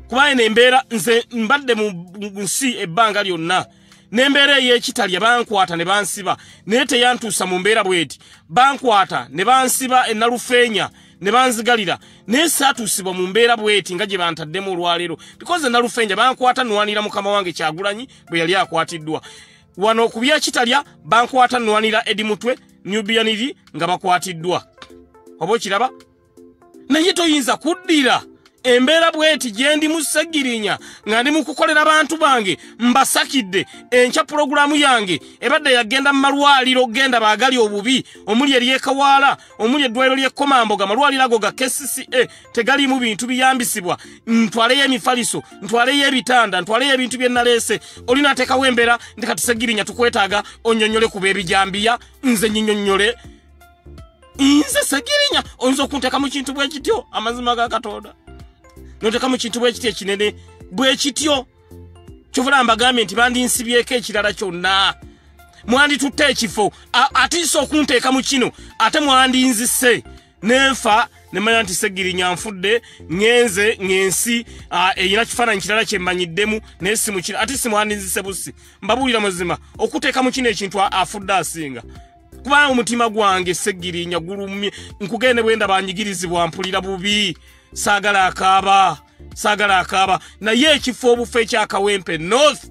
kubanga eno embeera nze mbadde mu nsi ebbanga lyonna n'embeera ey'ekitalya bankwata ne bansiba, naye teyantuusa mu mbeera bweti. Bankwata ne bansiba enalufeenya ne banzigalira, naye saatuusibwa mu mbeera bweti nga gye bantaddemu olwaleero, because enalufeenya bankwata nwanira mukama wange Kyagulanyi bwe yali akwatiddwa. Wano ku byekitalya bankwata nwanira Edi Mutwe. Nubian Li nga bakwatiddwa. Oba okiraba? Naye toyinza kuddira embeera bweti gye ndi mu Ssegirinya nga ndi mu kukolera bantu bange, mbasakidde. Enkya pulogulaamu yange ebadde yagenda mu malwaliro genda baagali obubi, omuli ery'Ekawaala, omuli eddwaliro ly'Ekkomamboga, amalwaliro ago ga KCCA tegaliimu bintu biyambisibwa. Ntwaleyo emifaliso, ntwaleyo ebitanda, ntwaleyo ebintu bye naleese. Olina ateekawo embeera nti kati Ssegirinya tukwetaaga onnyonnyole ku b'ebijambiya. Nze nnyonnyole? Nze Ssegirinya oyinza okunteeka mu kintu bwe kityo? Amazima ga Katonda, noteka mu kintu bwe kityo ekinene bwe kityo? Kyovula mbagambye nti bandinsibyeko ekirala kyonna, mwanditutte ekifo atiisa okunteeka mu kino, ate mwandinzise nenfa nemanya nti Ssegirinya nfudde, ŋŋenze ng'ensi erina kifaananyi kirala kye mmanyiddemu, naye si mukino. Ate si mwandinzise busi. Mbabuulira mazima, okuteeka mu kino ekintu afudde asinga, kubanga omutima gwange Ssegirinya gulumye. Nkugende bwe ndaba nyigirizibwa mpulira bubi. Saagala akaaba, saagala akaaba. Naye ekifo obufo ekyakawempe North,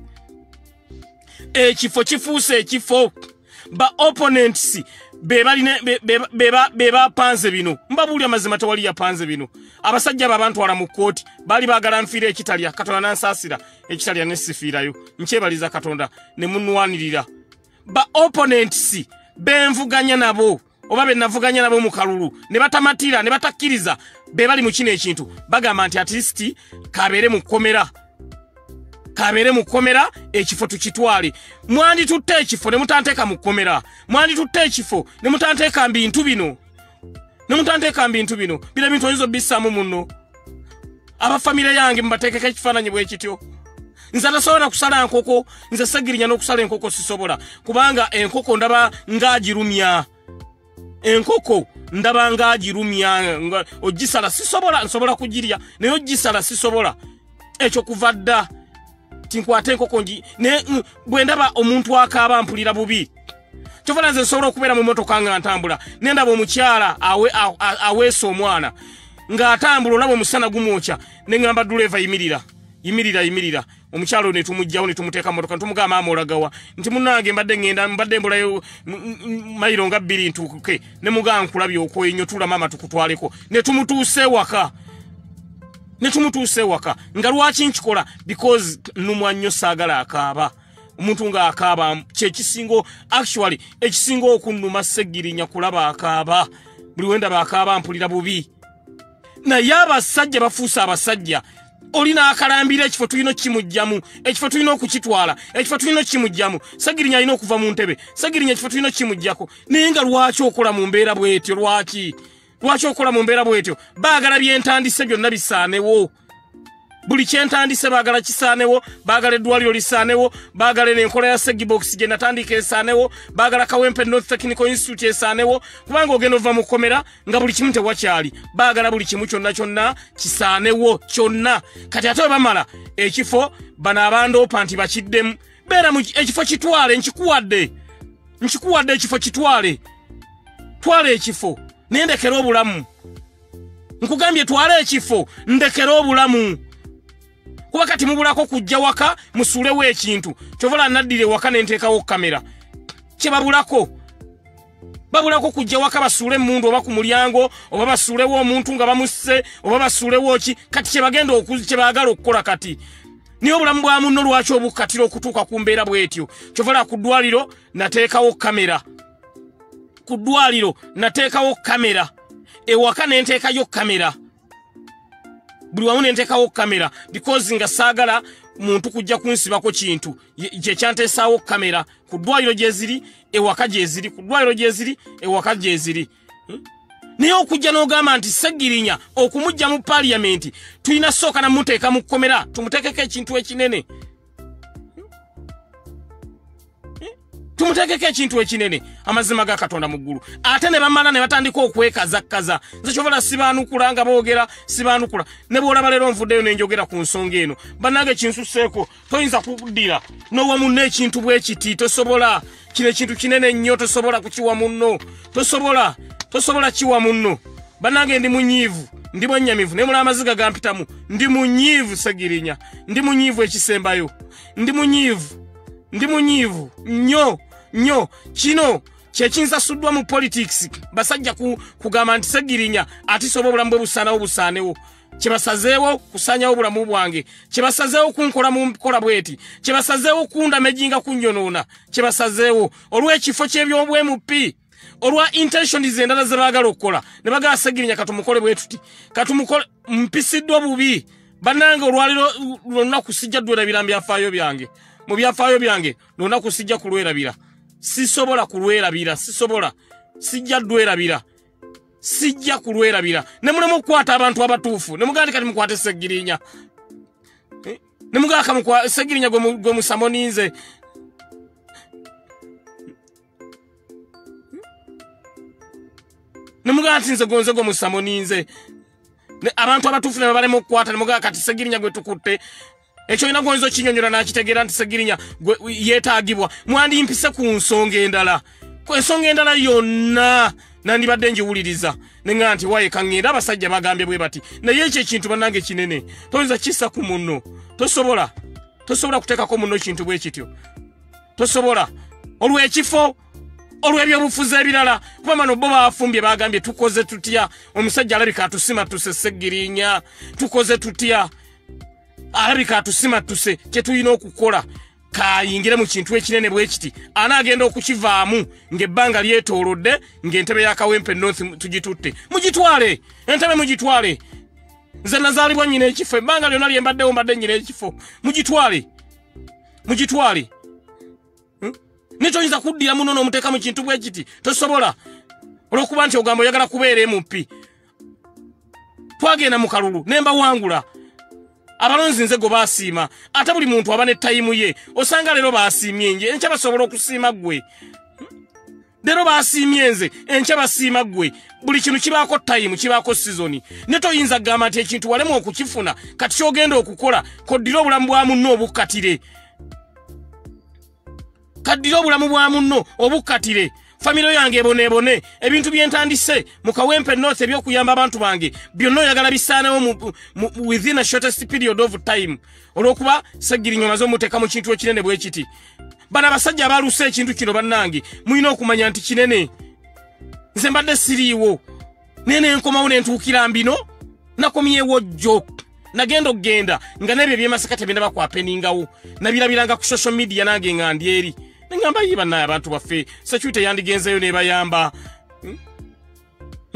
ekifo kifuuse ekifo ba opponents be bapanze bino. Mbabuulira mazima, tewali yapanze bino. Abasajja abo abantwala mu kkooti baali baagala nfiira ekitalya. Katonda nansaasira, ekitalya ne sifiirayo, nkyebaliza Katonda ne munwanirira. Ba opponents benvuganya nabo oba be navuganya nabo mu kalulu ne batamatira ne batakkiriza, be bali mu kino ekintu. Bagamba nti at least kabeere mu kkomera, kabeere mu kkomera, ekifo tukitwale. Mwanditutte ekifo ne mutanteeka mu kkomera, mwanditutte ekifo ne mutanteeka mu bintu bino, ne mutanteeka mu bintu bino. Bino ebintu oyinza obbissaamu munno. Abafamire yange mubateekeko ekifaananyi bwe kityo? Nze atasobola kusala nkoko, nze Ssegirinya n'okusala enkoko sisobola, kubanga enkoko ndaba ng'agirumya, enkoko ndaba ng'agirumya nga ogisala sisobola. Nsobola kugirya naye ogisala sisobola. Ekyo kuva dda tinkwata enkoko ngi naye bwe ndaba omuntu akaaba mpulira bubi. Kyova nze nsobola okubeera mu motoka nga ntambula ne ndaba omukyala aweesa omwana ng'atambula, olaba omusana gumwokya, ne ŋŋamba duleeva, "Yimirira, yimirira, yimirira." Omukyala oyo ne tumugjawo ne tumuteeka mu motoka, ne tumugamba, "Maama, olagawa?" Nti, "Munnange, mbadde ŋŋenda, mbadde mbulayo mayiro nga 2 ntuuke." Ne mugamba, "Nkulabye okwoyo nnyo, tuula maama tukutwaleko." Ne tumutuusa ewaka, ne tumutuusa ewaka. Nga lwaki nkikola? Because nnumwa nnyo, saagala akaaba. Omuntu ng'akaaba kyekisinga, actually ekisinga okunnuma Ssegirinya kulaba akaaba. Buli wendaba akaaba mpulira bubi. Naye abasajja bafuuse abasajja. Olina akalambira ekifo tulina okukimugjamu, ekifo tulina okukitwala, ekifo tulina okukimugjamu, Ssegirinya alina okuva mu ntebe, Ssegirinya ekifo tulina okukimuggyako. Naye nga lwaki okola mu mbeera bwetyo? Lwaki okola mu mbeera bwetyo? Baagala byentandise byonna bisaanewo. Buli kyentandise baagala kisaanewo. Baagala eddwaliro lisaanewo, baagala enkola ya Segibox gye natandika esaanewo, baagala Kawempe North Technical Institute esaanewo, kubanga ogenda ova mu kkomera nga buli kimu tewakyali. Baagala buli kimu kyonna kyonna kisaanewo kyonna. Kati ate bwe bamala ekifo, bano abandoopa nti bakiddemu. Beera mu ekifo, kitwale, nkikuwadde, nkikuwadde ekifo, kitwale, twala ekifo naye ndekera obulamu. Nkugambye twala ekifo, ndekera obulamu, kuba kati mubulako kujja waka musuulewo ekintu. Kyovala naddira ewaka nenteekawo kamera. Kyebabulako, babulako kujja waka basuule emundu oba ku mulyango, oba basuulewo omuntu nga bamusse, oba basuulewo ki. Kati kyebagenda, kyebaagala okukola kati. Naye obulamu bwa munno lwaki obukkatira okutuuka ku mbeera bw'etyo? Kyovala ku ddwaliro nateekawo kamera, ku ddwaliro nateekawo kamera, ewaka nenteekayo kamera, buli wamu nenteekawo kamera, because nga saagala muntu kujja kunsibako kintu. Kyekyanteesaawo kamera. Ku ddwaliro gyeziri, ewaka gyeziri, ku ddwaliro gyeziri, ewaka gyeziri. Naye okujja n'ogamba nti Ssegirinya okumujja mu paliyamenti tulina sooka namuteeka mu kkomera, tumuteekeko ekintu ekinene, Tumuteekeko ekintu ekinene. Amazima ga Katonda mu ggulu. Ate ne bamala ne batandika okwekazakaza. Nze kyovala sibaanukula nga boogera, sibaanukula. Ne bw'olaba leero nvuddeyo ne njogera ku nsonga eno, bannange kinsusseeko. Toyinza kuddira n'owa munno ekintu bwe kiti, tosobola. Kino ekintu kinene nnyo, tosobola kukiwa munno, tosobola, tosobola kiwa munno. Bannange ndi munyiivu, ndi mwennyamivu, naye mula amaziga gampitamu. Ndi munyiivu Ssegirinya, ndi munyiivu ekisembayo, ndi munyiivu, ndi munyiivu nnyo nnyo. Kino Kyekinsasuddwa mu politics basajja kugamba nti Ssegirinya atisoba obulamu bwe busaanawo busaanewo. Kyebasazeewo kusaanyawo obulamu bwange, kyebasazeewo kunkola mu nkola bweti, kyebasazeewo kundamejinga kunnyonoona, kyebasazeewo olw'ekifo ky'ebyobwemp, olwa intentions endala ze baagala okukola ne bagala Ssegirinya katumukole bwe tuti, katumukole. Mpisiddwa bubi bannange. Olwaliro lunaku sijja dwerabira mu byafaayo byange, mu byafaayo byange lunaku sijja kulwerabira, sisobola kulwerabira, sisobola, sijja dwerabira, sijja kulwerabira. Ne mulema okukwata abantu abatuufu ne mugamba kati mukwate Ssegirinya, ne mugamba Ssegirinya gwe musamoninze. Ne mugamba nti nze gonze gwe musamoninze. Abantu abatuufu ne babalema okukwata ne mugamba kati Ssegirinya gwe tukutte. Ekyo olina gonza okinyonyola n'akitegeera nti Ssegirinya yeetaagibwa. Mwandimpise ku nsonga endala, ku ensonga endala yonna nandibadde njiwuliriza ne ŋŋamba nti waye kaŋŋenda abasajja bagambye bwe bati. Naye ekyo ekintu bannange kinene, toyinza kissa ku munno, tosobola, tosobola kuteekako munno kintu bwe kityo, tosobola. Olw'ekifo, olw'ebyobufuzi ebirala, kuba bano bo baafumbye bagambye tukoze tutya, omusajja alabika atusimattuse Ssegirinya, tukoze tutya, alabika atusimattuse, kye tulina okukola kayingire mu kintu ekinene bwe kiti, anaagenda okukivaamu ng'ebbanga lyetoolodde ng'entebe ya Kawempe North tugitutte. Mugitwale entebe, mugitwale. Nze nazaalibwa nnyina ekifo, ebbanga lyonna lye mbaddewo mbadde nnyina ekifo. Mugitwale, mugitwale. Ne toyinza kuddira muno n'omuteeka mu kintu bwe kiti, tosobola, olw'okuba nti ogamba oyagala kubeera MP. Twagenda mu kalulu ne mbawangula. Abalonzi nze gwe baasiima, ate buli muntu aba ne tayimu ye. Osanga leero baasiimye nje, enkya basobola okusiima ggwe. Leero baasiimye nze, enkya basiima ggwe. Buli kintu kibaako tayimu, kibaako sizoni. Ne toyinza kugamba nti ekintu walemu okukifuna, kati ky'ogenda okukola koddire obulamu bwa munno obukkatire. Kaddire obulamu bwa munno obukkatire. Famire yange eboneebone, ebintu bye ntandise mu Kawempe North eby'okuyamba abantu bange byonna oyagala bisaanewo within a shortest period of time, olw'okuba Ssegirinya omaze omuteeka mu kintu ekinene bwe kiti. Bano abasajja abaluse ekintu kino bannange mulina okumanya nti kinene. Nze mbadde siriiwo naye ne nkomawo ne ntuukira mbino, nakomyewo jjo. Nagenda okugenda nga n'ebyo eby'emasaka tebindaba kwapeningawo, nabirabiranga ku social media nange nga ndi eri. Ngamba yi bannaye abantu baffe security yandigenzeeyo n'ebayamba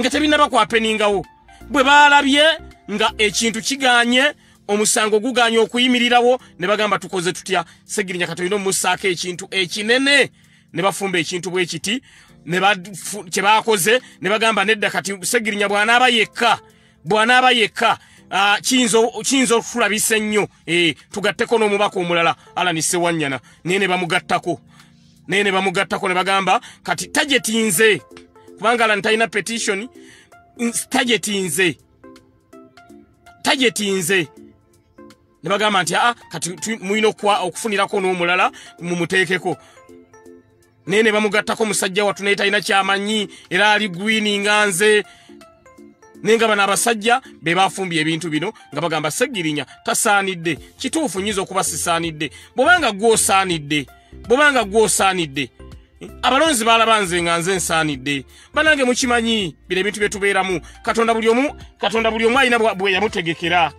nga tebinnaba kwapeningawo. Bwe baalabye nga ekintu kiganye, omusango guganye okuyimirirawo, ne bagamba tukoze tutya, Ssegirinya kati olina omussaako ekintu ekinene. Ne bafumba ekintu bwe kiti, kye baakoze ne bagamba nedda, kati Ssegirinya bw'anaaba yekka, bw'anaaba yekka kiyinza okutulabisa ennyo, tugatteko n'omubaka omulala Allan Ssewanyana. Naye ne bamugattako, naye ne bamugattako ne bagamba kati tajetinze, kubanga Allan talina petition, tajetinze, tajetinze. Ne bagamba nti aa kati mulina okufunirako n'omulala mumuteekeko. Naye ne bamugattako musajja wattu naye talina kyamanyi, era ali green nga nze. Naye nga bano abasajja be bafumbye ebintu bino nga bagamba Ssegirinya tasaanidde. Kituufu nnyinza okuba sisaanidde, bw'obanga gw'osaanidde, bw'obanga gw'osaanidde. Abalonzi baalaba nze nga nze nsaanidde. Bannange mukimanyi bino ebintu bye tubeeramu, Katonda buli omu, Katonda buli omu alina bwe yamutegekera.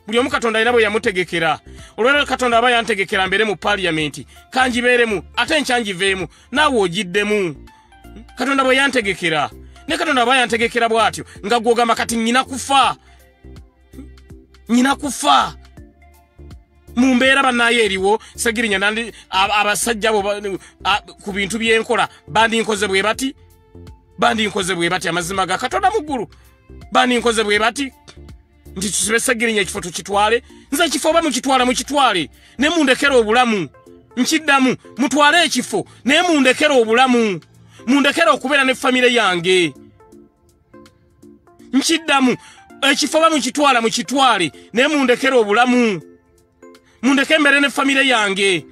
Buli omu Katonda alina bwe yamutegekera. Olwaleero Katonda aba yantegekera mbeere mu paaliyamenti, kangibeeremu, ate enkya ngiveemu, naawe ogiddemu. Katonda bwe yantegekera. Ne Katonda aba yantegekera bw'atyo nga gw'ogamba kati nnyina kufa, nnyina kufa mu mbeera bannaayo eriwo. Ssegirinya nandi abasajja abo ku bintu byenkola bandinkoze bwe bati, bandinkoze bwe bati. Amazima ga Katonda mu ggulu, bandinkoze bwe bati nti tusibe Ssegirinya ekifo tukitwale. Nze ekifo oba mukitwala mukitwale, ne mundekere obulamu. Nkiddamu, mutwale ekifo naye mundekere obulamu, mundekere okubeera ne famire yange. Nkiddamu, ekifo oba mukitwala mukitwale, naye mundekere obulamu, mundeke mbeere ne famire yange,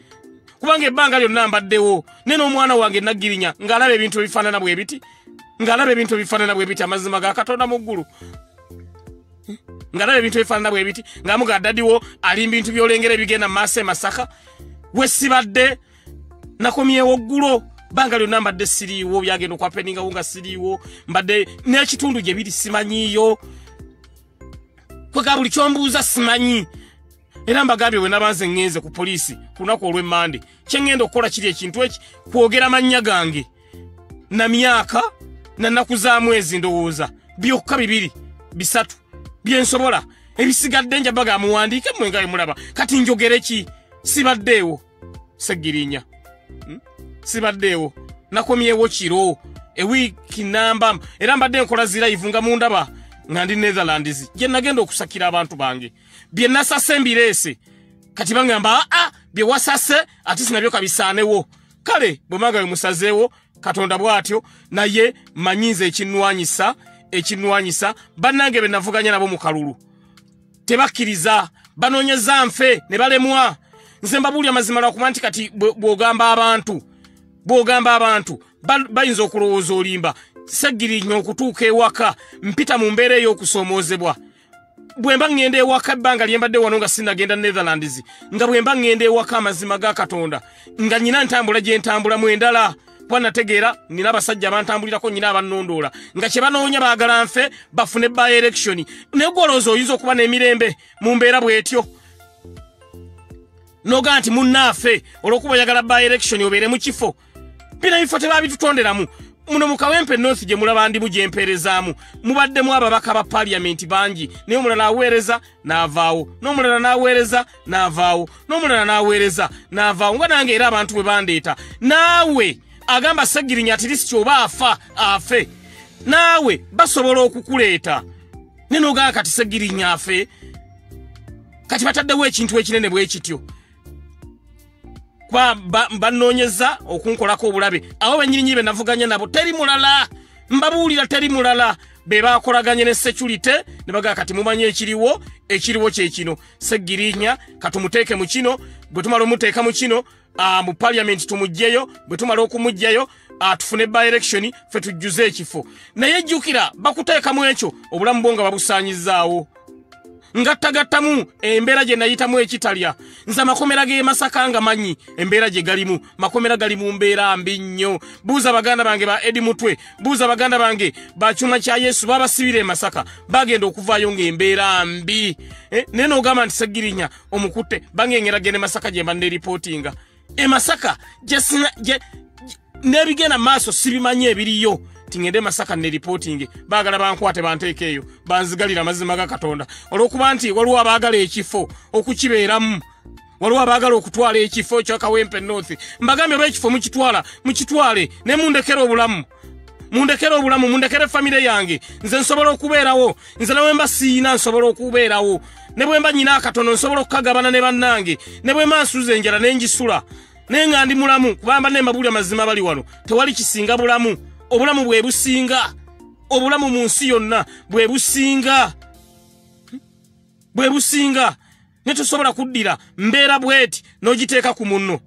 kubanga ebbanga lyonna mbaddewo ne n'omwana wange Naggirinya ng'alaba ebintu ebifaanana bwe biti, ng'alaba ebintu ebifaanana bwe biti. Amazima ga Katonda mu ggulu, ng'alaba ebintu ebifaanana bwe biti, ng'amuga ddadiwo ali mu bintu by'olengera ebigenda mu maaso e Masaka. We sibadde nakomyewo ggulo. Banga lyonna mbadde siriiwo, byagenda okwapeningawo nga siriiwo, mbadde n'ekitundu gye biri simanyiiyo. Kwega buli kyombuuza simanyi. Era mbagambye bwe nabanze ŋŋenze ku poliisi ku lunaku olw'emmande, kye ŋŋenda okukola kiri ekintu eki kwogera mannya gange na myaka na nnaku za mwezi, ndowooza byokka 2 3 bye nsobola. Ebisigadde nja baga muwandiike mmwe nga bwe mulaba. Kati njogere ki? Sibaddeewo Ssegirinya, sibaddeewo, nakomyewo kiro ewiiki namba, era mbadde nkola zi live nga mundaba nga ndi Netherlands gye nagenda okusakira abantu bange. Bye nasase mbireese, kati bangamba aa bye wasase ate sinabyo kabisaanewo. Kale bwe mwaga bwe musazeewo, Katonda bw'atyo, naye manyinza ekinnwanyisa bannange be navuganya nabo mu kalulu tebakkiriza, banoonyeza nfe ne balemwa. Nze mbabuulira amazima lwakuba nti kati bw'ogamba abantu bayinza okulowooza olimba. Ssegirinya okutuuka ewaka mpita mu mbeera ey'okusoomoozebwa. Bwe mba ŋŋenda ewaka, ebbanga lye mbadde wano nga sinnagenda Netherlands, nga bwe mba ŋŋenda ewaka amazima ga Katonda nga nnyina ntambula gye ntambulamu endala, kuba nategeera nina abasajja abantambulirako, nnyina abannondoola nga kye banoonya baagala nfe bafune by election. Naye gwe olowooza oyinza okuba n'emirembe mu mbeera bw'etyo? Noga nti munnaafe olw'okuba oyagala by election obeere mu kifo. Bino ebifo tebabitutonderamu. Muno mu Kawempe North gye mulaba ndimu gye mpeerezaamu, mubaddemu ababaka ba paaliyamenti bangi, naye omulala aweereza n'avaawo, n'omulala n'aweereza n'avaawo, n'omulala n'aweereza n'avaawo, nga nange era abantu bwe bandeeta. Naawe agamba Ssegirinya ati lisiti oba afa afe, naawe basobola okukuleeta ne n'ogamba kati Ssegirinya afe. Kati bataddewo ekintu ekinene bwe kityo kuba bannoonyeza okunkolako obulabe. Abo bennyininyini be navuganya nabo teri mulala, mbabuulira teri mulala, be baakolaganye ne security ne bagamba kati mumanye ekiriwo, ekiriwo kye kino, Ssegirinya katumuteeke mu kino, bwe tumala omuteeka mu kino mu parliament tumuggyeyo, bwe tumala okumuggyayo tufune by election ffe tujjuze ekifo. Naye jjukira bakuteekamu ekyo obulamu bwo nga babusaanyizaawo. Ngattagattamu embeera gye nayitamu ekitalya. Nze amakomera g'e Masaka nga manyi embeera gye galimu, makomera gali mu mbeera mbi nnyo. Buuza baganda bange ba Edi Mutwe, buuza baganda bange ba Kyuma kya Yesu, babasibira e Masaka, bagenda okuvaayo ng'embeera mbi. Naye n'ogamba nti Ssegirinya omukutte, bangengera genda e Masaka gye mba neeripootinga. E Masaka n'ebigenda maaso sibimanyi ebiriyo, tingende Masaka ne reporting, baagala bankwate banteeke eyo banzigalira amazima ga Katonda. Olw'okuba nti waliwo abaagala ekifo okukibeeramu, waliwo abaagala okutwala ekifo kya Kawempe North. Mbagambye oba ekifo mukitwala, mukitwale, ne mundekere obulamu, mundekere obulamu, mundekere famire yange. Nze nsobola okubeerawo, nze ne bwe mba siina nsobola okubeerawo, ne bwe mba nnyina akatono nsobola okukagabana ne bannange, ne bwe mba nsuza enjala ne ngisula, naye nga ndi mulamu. Kubamba ne mbabuulira amazima bali wano, tewali kisinga bulamu. Obulamu bwe businga, obulamu mu nsi yonna bwe businga, bwe businga. Ne tosobola kuddira mbeera bweti n'ogiteeka ku munno.